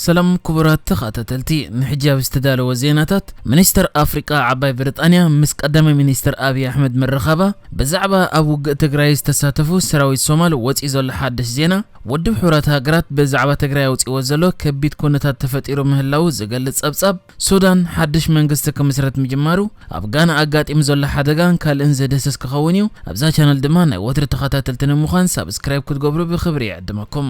ሰላም ክቡራት ተኸታተልቲ፣ ንሕጂ ኣብ ዝተዳለወ ዜናታት፣ ሚኒስተር ኣፍሪቃ ዓባይ ብሪጣንያ ምስ ቀዳማይ ሚኒስተር ኣብይ ኣሕመድ ምርኻባ፣ ብዛዕባ ኣብ ውግእ ትግራይ ዝተሳተፉ ሰራዊት ሶማል ወፂኡ ዘሎ ሓድሽ ዜና፣ ውድብ ሕቡራት ሃገራት ብዛዕባ ትግራይ ኣውፂእዎ ዘሎ ከቢድ ኩነታት ተፈጢሩ ምህላዉ ዝገልጽ ጸብጻብ፣ ሱዳን ሓድሽ መንግስቲ ክምስረት ምጅማሩ፣ ኣብ ጋና ኣጋጢሙ ዘሎ ሓደጋን ካልእን ዝድህስስ ክኸውን እዩ። ኣብዛ ቻነል ድማ ናይ ወትሪ ተኸታተልቲ ንምዃን ሳብስክራይብ ክትገብሩ ብኽብሪ ይዕድመኩም።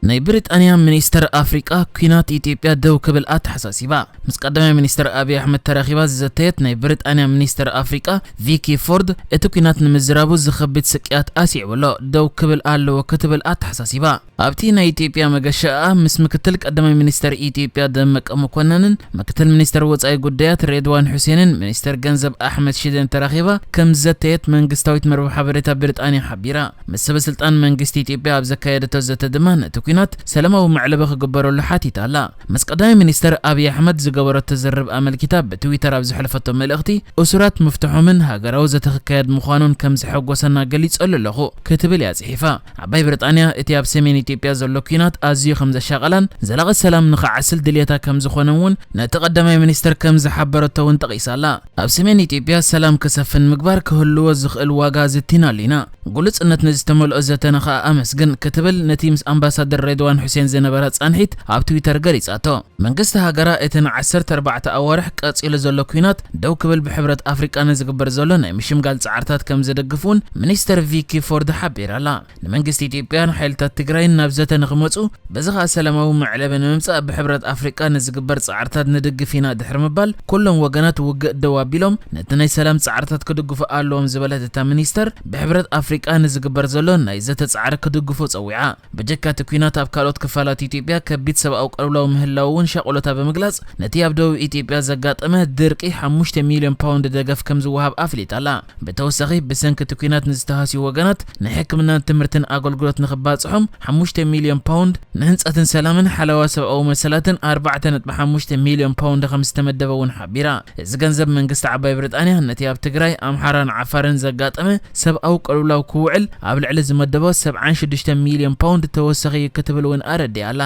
ናይ ብሪጣንያ ሚኒስተር ኣፍሪቃ፣ ኲናት ኢትዮጵያ ደው ክብል ኣተሓሳሲባ። ምስ ቀዳማይ ሚኒስተር ኣብይ ኣሕመድ ተራኺባ ዝዘተየት ናይ ብሪጣንያ ሚኒስተር ኣፍሪቃ ቪኪ ፎርድ፣ እቲ ኲናት ንምዝራቡ ዝኸብድ ስቅያት ኣስዒቡ ኣሎ፣ ደው ክብል ኣለዎ ክትብል ኣተሓሳሲባ። ኣብቲ ናይ ኢትዮጵያ መገሻኣ ምስ ምክትል ቀዳማይ ሚኒስተር ኢትዮጵያ ደመቀ መኮነንን ምክትል ሚኒስተር ወጻኢ ጉዳያት ሬድዋን ሑሴንን ሚኒስተር ገንዘብ ኣሕመድ ሽደን ተራኺባ ከም ዝዘተየት መንግስታዊት መርበብ ሓበሬታ ብሪጣንያ ሓቢራ። ምስ ሰበ ስልጣን መንግስቲ ኢትዮጵያ ኣብ ዘካየደቶ ዘተ ድማ፣ ነቲ ኲናት ሰላማዊ መዕለቢ ክግበረሉ ሓቲታ ኣላ። ምስ ቀዳማይ ሚኒስተር ኣብይ ኣሕመድ ዝገበረቶ ዝርርብ ኣመልኪታ ብትዊተር ኣብ ዘሕለፈቶ መልእኽቲ፣ እሱራት ምፍትሖምን ሃገራዊ ዘተ ክካየድ ምዃኑን ከም ዘሐጎሰና ገሊጸሉ ኣለኹ ክትብል እያ ጽሒፋ። ዓባይ ብሪጣንያ እቲ ኣብ ሰሜን ኢትዮጵያ ዘሎ ኲናት ኣዝዩ ከም ዘሻቐላን ዘላቒ ሰላም ንኽዓስል ድልየታ ከም ዝኾነን እውን ነቲ ቀዳማይ ሚኒስተር ከም ዝሓበረቶ እውን ጠቒሳ ኣላ። ኣብ ሰሜን ኢትዮጵያ ሰላም ክሰፍን ምግባር ክህልዎ ዝኽእል ዋጋ ዝቲናሉ ኢና። ግሉጽነት ንዝተመልኦ ዘተና ከኣ ኣመስግን ክትብል ነቲ ምስ ኣምባሳደር ሬድዋን ሑሴን ዝነበራ ጻንሒት ኣብ ትዊተር ገሊጻቶ። መንግስቲ ሃገራ እቲ ንዓሰርተ ኣርባዕተ ኣዋርሕ ቀጺሉ ዘሎ ኲናት ደው ክብል ብሕብረት ኣፍሪቃ ንዝግበር ዘሎ ናይ ምሽምጋል ጻዕርታት ከም ዝድግፍ እውን ሚኒስተር ቪኪ ፎርድ ሓቢራ ኣላ። ንመንግስቲ ኢትዮጵያን ሓይልታት ትግራይን ናብ ዘተ ንኽመጹ፣ በዚ ኸኣ ሰላማዊ መዕለቢ ንምምጻእ ብሕብረት ኣፍሪቃ ንዝግበር ጻዕርታት ንድግፍ ኢና ድሕሪ ምባል፣ ኩሎም ወገናት ውግእ ደው ኣቢሎም ነቲ ናይ ሰላም ጻዕርታት ክድግፉ ኣለዎም ዝበለት እታ ሚኒስተር፣ ብሕብረት ኣፍሪቃ ንዝግበር ዘሎ ናይ ዘተ ጻዕሪ ክድግፉ ጸዊዓ። ብጀካ እቲ ኲናት ኣብ ካልኦት ክፋላት ኢትዮጵያ ከቢድ ሰብኣዊ ቅልውላው ምህላው እውን ሻቕሎታ ብምግላጽ፣ ነቲ ኣብ ደቡብ ኢትዮጵያ ዘጋጠመ ድርቂ ሓሙሽተ ሚልዮን ፓውንድ ደገፍ ከም ዝወሃብ ኣፍሊጣ ኣላ። ብተወሳኺ፣ ብሰንኪ እቲ ኲናት ንዝተሃስዩ ወገናት ናይ ሕክምናን ትምህርትን ኣገልግሎት ንኽባጽሖም ሓሙሽተ ሚልዮን ፓውንድ፣ ንህንጸትን ሰላምን ሓለዋ ሰብኣዊ መሰላትን ኣርባዕተ ነጥቢ ሓሙሽተ ሚልዮን ፓውንድ ከም ዝተመደበ እውን ሓቢራ። እዚ ገንዘብ መንግስቲ ዓባይ ብሪጣንያ ነቲ ኣብ ትግራይ፣ ኣምሓራን ዓፋርን ዘጋጠመ ሰብኣዊ ቅልውላው ክውዕል ኣብ ልዕሊ ዝመደቦ ሰብዓን ሽዱሽተ ሚልዮን ፓውንድ ተወሳኺ እዩ ክትብል እውን ኣረዲኣ ኣላ።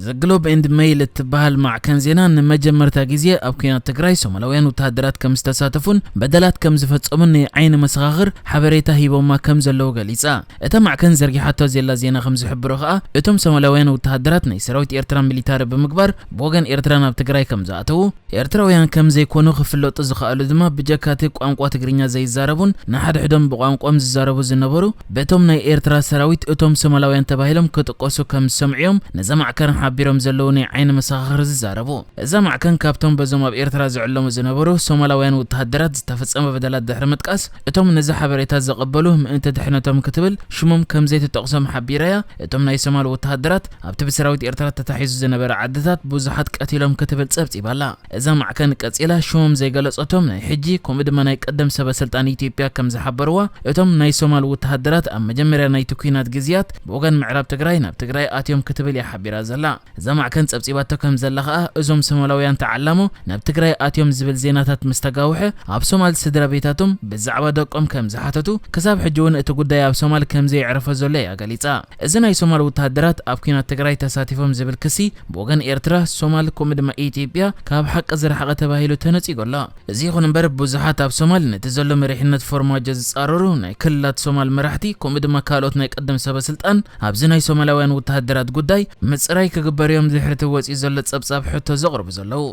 ዘ ግሎብ ኤንድ ሜይል እትበሃል ማዕከን ዜና ንመጀመርታ ግዜ ኣብ ኲናት ትግራይ ሶማላውያን ወተሃደራት ከም ዝተሳተፉን በደላት ከም ዝፈጸሙን ናይ ዓይኒ መሰኻኽር ሓበሬታ ሂቦማ ከም ዘለዉ ገሊጻ። እታ ማዕከን ዘርጊሓቶ ዘላ ዜና ከም ዝሕብሮ ከኣ፣ እቶም ሶማላውያን ወተሃደራት ናይ ሰራዊት ኤርትራ ሚሊታሪ ብምግባር ብወገን ኤርትራ ናብ ትግራይ ከም ዝኣተዉ፣ ኤርትራውያን ከም ዘይኮኑ ክፍለጡ ዝኸኣሉ ድማ ብጀካ እቲ ቋንቋ ትግርኛ ዘይዛረቡን ንሓድሕዶም ብቋንቋኦም ዝዛረቡ ዝነበሩ በቶም ናይ ኤርትራ ሰራዊት እቶም ሶማላውያን ተባሂሎም ክጥቀሱ ከም ዝሰምዑ እዮም ነዛ ማዕከን ሓቢሮም ዘለዉ ናይ ዓይኒ መሰኻኽር ዝዛረቡ። እዛ ማዕከን ካብቶም በዞም ኣብ ኤርትራ ዝዕለሙ ዝነበሩ ሶማላውያን ወተሃደራት ዝተፈጸመ በደላት ድሕሪ ምጥቃስ፣ እቶም ነዚ ሓበሬታ ዘቐበሉ ምእንቲ ድሕነቶም ክትብል ሽሞም ከም ዘይትጠቕሶም ሓቢራ'ያ። እቶም ናይ ሶማል ወተሃደራት ኣብቲ ብሰራዊት ኤርትራ ተታሒዙ ዝነበረ ዓድታት ብዙሓት ቀቲሎም ክትብል ጸብጺባ ኣላ። እዛ ማዕከን ቀጺላ ሽሞም ዘይገለጸቶም ናይ ሕጂ ከምኡ ድማ ናይ ቀደም ሰበ ስልጣን ኢትዮጵያ ከም ዝሓበርዋ፣ እቶም ናይ ሶማል ወተሃደራት ኣብ መጀመርያ ናይቲ ኲናት ግዜያት ብወገን ምዕራብ ትግራይ ናብ ትግራይ ኣትዮም ክትብል እያ ሓቢራ ዘላ። እዛ ማዕከን ጸብጺባቶ ከም ዘላ ከኣ፣ እዞም ሶማላውያን ተዓላሞ ናብ ትግራይ ኣትዮም ዝብል ዜናታት ምስ ተጋውሐ፣ ኣብ ሶማል ስድራ ቤታቶም ብዛዕባ ደቆም ከም ዝሓተቱ፣ ክሳብ ሕጂ እውን እቲ ጉዳይ ኣብ ሶማል ከም ዘየዕረፎ ዘሎ እያ ገሊጻ። እዚ ናይ ሶማል ወተሃደራት ኣብ ኲናት ትግራይ ተሳቲፎም ዝብል ክሲ ብወገን ኤርትራ፣ ሶማል ከምኡ ድማ ኢትዮጵያ ካብ ሓቂ ዝረሓቐ ተባሂሉ ተነጺጉ ኣሎ። እዚ ይኹን እምበር፣ ብዙሓት ኣብ ሶማል ነቲ ዘሎ መሪሕነት ፎርማጆ ዝጻረሩ ናይ ክልላት ሶማል መራሕቲ ከምኡ ድማ ካልኦት ናይ ቀደም ሰበ ስልጣን ኣብዚ ናይ ሶማላውያን ወተሃደራት ጉዳይ ምጽራይ ክግበር እዮም ድሕሪ እቲ ወጺኡ ዘሎ ጸብጻብ ሕቶ ዘቕርቡ ዘለዉ።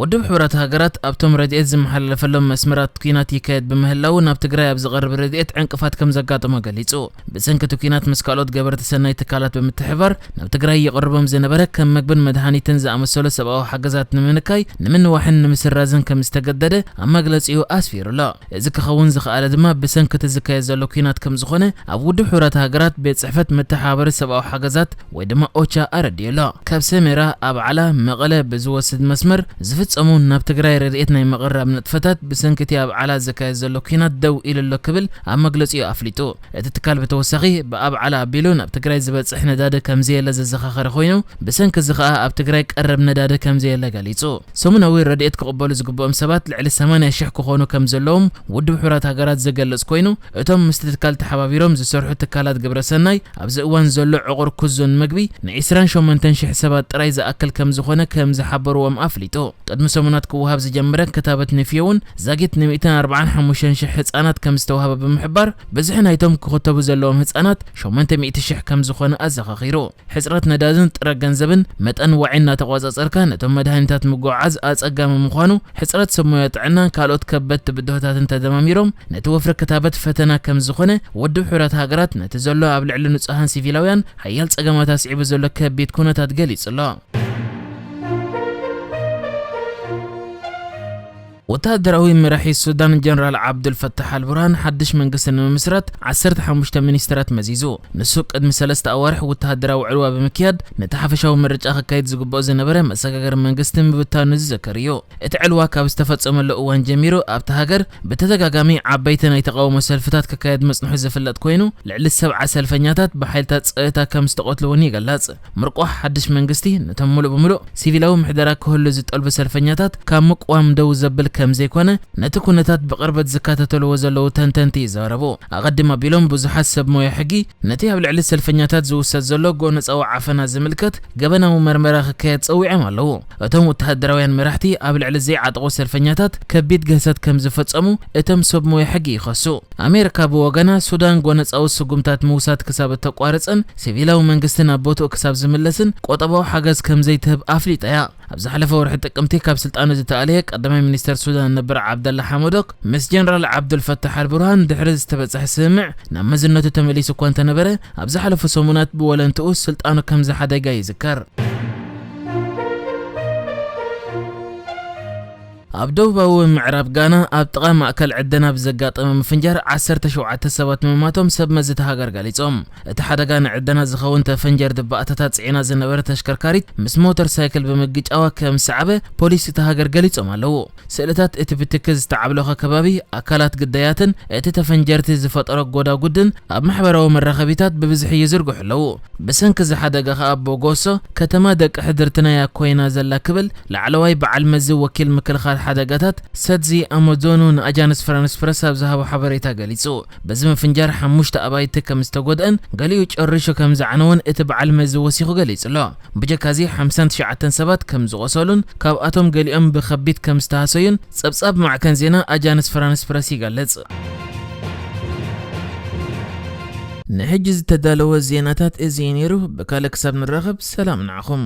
ውድብ ሕቡራት ሃገራት ኣብቶም ረድኤት ዝመሓላለፈሎም መስመራት ኲናት ይካየድ ብምህላዉ ናብ ትግራይ ኣብ ዝቐርብ ረድኤት ዕንቅፋት ከም ዘጋጠሞ ገሊጹ። ብሰንኪ እቲ ኲናት ምስ ካልኦት ገበርቲ ሰናይ ትካላት ብምትሕብባር ናብ ትግራይ ይቕርቦም ዝነበረ ከም መግብን መድሃኒትን ዝኣመሰሉ ሰብኣዊ ሓገዛት ንምንካይ፣ ንምንዋሕን ንምስራዝን ከም ዝተገደደ ኣብ መግለጺኡ ኣስፊሩ ኣሎ። እዚ ክኸውን ዝኸኣለ ድማ ብሰንኪ እቲ ዝካየድ ዘሎ ኲናት ከም ዝኾነ ኣብ ውድብ ሕቡራት ሃገራት ቤት ጽሕፈት መተሓባበሪ ሰብኣዊ ሓገዛት ወይ ድማ ኦቻ ኣረዲኡ ኣሎ። ካብ ሰሜራ፣ ኣብዓላ፣ መቐለ ብዝወስድ መስመር ክፍጸሙ ናብ ትግራይ ረድኤት ናይ ምቕራብ ንጥፈታት ብሰንኪ እቲ ኣብ ዓላ ዝካየድ ዘሎ ኲናት ደው ኢሉ ኣሎ ክብል ኣብ መግለጺኡ ኣፍሊጡ። እቲ ትካል ብተወሳኺ ብኣብ ዓላ ኣቢሉ ናብ ትግራይ ዝበጽሕ ነዳዲ ከምዘየለ ዘዘኻኸረ ኮይኑ፣ ብሰንኪ እዚ ከኣ ኣብ ትግራይ ቀረብ ነዳዲ ከምዘየለ ገሊጹ። ሰሙናዊ ረድኤት ክቕበሉ ዝግብኦም ሰባት ልዕሊ ሰማንያ ሽሕ ክኾኑ ከም ዘለዎም ውድብ ሕቡራት ሃገራት ዝገልጽ ኮይኑ፣ እቶም ምስቲ ትካል ተሓባቢሮም ዝሰርሑ ትካላት ግብረ ሰናይ ኣብዚ እዋን ዘሎ ዕቑር ክዞን መግቢ ንዒስራን ሸሞንተን ሽሕ ሰባት ጥራይ ዝኣክል ከም ዝኾነ ከም ዝሓበርዎም ኣፍሊጡ። ቅድሚ ሰሙናት ክወሃብ ዝጀመረ ክታበት ንፍዮ እውን ዛጊት ንሚእትን ኣርባዓን ሓሙሽተን ሽሕ ህጻናት ከም ዝተዋህበ ብምሕባር፣ ብዝሒ ናይቶም ክኽተቡ ዘለዎም ህጻናት ሸሞንተ ሚእቲ ሽሕ ከም ዝኾነ ኣዘኻኺሩ። ሕጽረት ነዳድን ጥረ ገንዘብን መጠን ዋዒ እናተቆጻጸርካ ነቶም መድሃኒታት ምጉዕዓዝ ኣጸጋሚ ምዃኑ፣ ሕጽረት ሰብ ሞያ ጥዕናን ካልኦት ከበድቲ ብድሆታትን ተደማሚሮም ነቲ ወፍሪ ክታበት ፈተና ከም ዝኾነ ውድብ ሕቡራት ሃገራት ነቲ ዘሎ ኣብ ልዕሊ ንጹሃን ሲቪላውያን ሓያል ጸገማት ኣስዒቡ ዘሎ ከቢድ ኩነታት ገሊጹ ኣሎ። ወተሃደራዊ መራሒ ሱዳን ጀነራል ዓብዱል ፈታሕ ኣልቡርሃን ሓድሽ መንግስቲ ንምምስራት ዓሰርተ ሓሙሽተ ሚኒስትራት መዚዙ። ንሱ ቅድሚ ሰለስተ ኣዋርሕ ወተሃደራዊ ዕልዋ ብምክያድ ነቲ ሓፈሻዊ ምርጫ ክካየድ ዝግብኦ ዝነበረ መሰጋገሪ መንግስቲ ምብታኑ ዝዝከር እዩ። እቲ ዕልዋ ካብ ዝተፈጸመሉ እዋን ጀሚሩ ኣብቲ ሃገር ብተደጋጋሚ ዓበይቲ ናይ ተቓውሞ ሰልፍታት ክካየድ ምጽንሑ ዝፍለጥ ኮይኑ፣ ልዕሊ ሰብዓ ሰልፈኛታት ብሓይልታት ጸጥታ ከም ዝተቐትሉ እውን ይግለጽ። ምርቋሕ ሓድሽ መንግስቲ ነቶም ምሉእ ብምሉእ ሲቪላዊ ምሕደራ ክህሉ ዝጠልቡ ሰልፈኛታት ካብ ምቅዋም ደው ዘብል ከም ዘይኮነ ነቲ ኩነታት ብቕርበት ዝከታተልዎ ዘለዉ ተንተንቲ ይዛረቡ። ኣቐድም ኣቢሎም ብዙሓት ሰብ ሞያ ሕጊ ነቲ ኣብ ልዕሊ ሰልፈኛታት ዝውሰድ ዘሎ ጎነጻዊ ዓፈና ዝምልከት ገበናዊ መርመራ ክካየድ ጸዊዖም ኣለዉ። እቶም ወተሃደራውያን መራሕቲ ኣብ ልዕሊ ዘይዓጠቑ ሰልፈኛታት ከቢድ ግህሰት ከም ዝፈጸሙ እቶም ሰብ ሞያ ሕጊ ይኸሱ። ኣሜሪካ ብወገና ሱዳን ጎነጻዊ ስጉምታት ምውሳድ ክሳብ እተቋርጽን ሲቪላዊ መንግስቲ ናብ ቦትኡ ክሳብ ዝምለስን ቆጠባዊ ሓገዝ ከም ዘይትህብ ኣፍሊጣ እያ። ኣብ ዝሓለፈ ወርሒ ጥቅምቲ ካብ ስልጣኑ ዝተኣለየ ቀዳማይ ሚኒስተር ሱዳን ነበር ዓብደላ ሓመዶክ ምስ ጀነራል ዓብዱል ፈታሕ ኣልቡርሃን ድሕሪ ዝተበጽሐ ስምምዕ ናብ መዝነቱ ተመሊሱ እኳ እንተነበረ፣ ኣብ ዝሓለፉ ሰሙናት ብወለንትኡ ስልጣኑ ከም ዝሓደጋ ይዝከር። ኣብ ደቡባዊ ምዕራብ ጋና ኣብ ጥቓ ማእከል ዕደና ብዘጋጠመ ምፍንጃር ዓሰርተ ሸውዓተ ሰባት ምማቶም ሰብ መዚ እቲ ሃገር ገሊጾም። እቲ ሓደጋ ንዕደና ዝኸውን ተፈንጀርቲ ባእታታት ጽዒና ዝነበረ ተሽከርካሪት ምስ ሞተር ሳይክል ብምግጫዋ ከም ዝሰዓበ ፖሊስ እቲ ሃገር ገሊጾም ኣለዉ። ስእልታት እቲ ብትኪ ዝተዓብለኸ ከባቢ፣ ኣካላት ግዳያትን እቲ ተፈንጀርቲ ዝፈጠሮ ጎዳጉድን ኣብ ማሕበራዊ መራኸቢታት ብብዝሒ ይዝርግሑ ኣለዉ። ብሰንኪ እዚ ሓደጋ ከኣ ቦጎሶ ከተማ ደቂ ሕድርትናያ ኮይና ዘላ ክብል ላዕለዋይ በዓል መዚ ወኪል ምክልኻል ሓደጋታት ሰድዚ ኣሞዞኑ ንኣጃንስ ፍራንስ ፕረስ ኣብ ዝሃቦ ሓበሬታ ገሊጹ። በዚ ምፍንጃር ሓሙሽተ ኣባይቲ ከም ዝተጎድአን ገሊኡ ጨሪሹ ከም ዝዓነወን እቲ በዓል መዚ ወሲኹ ገሊጹ ኣሎ። ብጀካዚ ሓምሳን ትሽዓተን ሰባት ከም ዝቖሰሉን ካብኣቶም ገሊኦም ብኸቢድ ከም ዝተሃሰዩን ጸብጻብ ማዕከን ዜና ኣጃንስ ፍራንስ ፕረስ ይገልጽ። ንሕጂ ዝተዳለወ ዜናታት እዚ እዩ ነይሩ። ብካልእ ክሳብ ንራኸብ ሰላም ንዓኹም።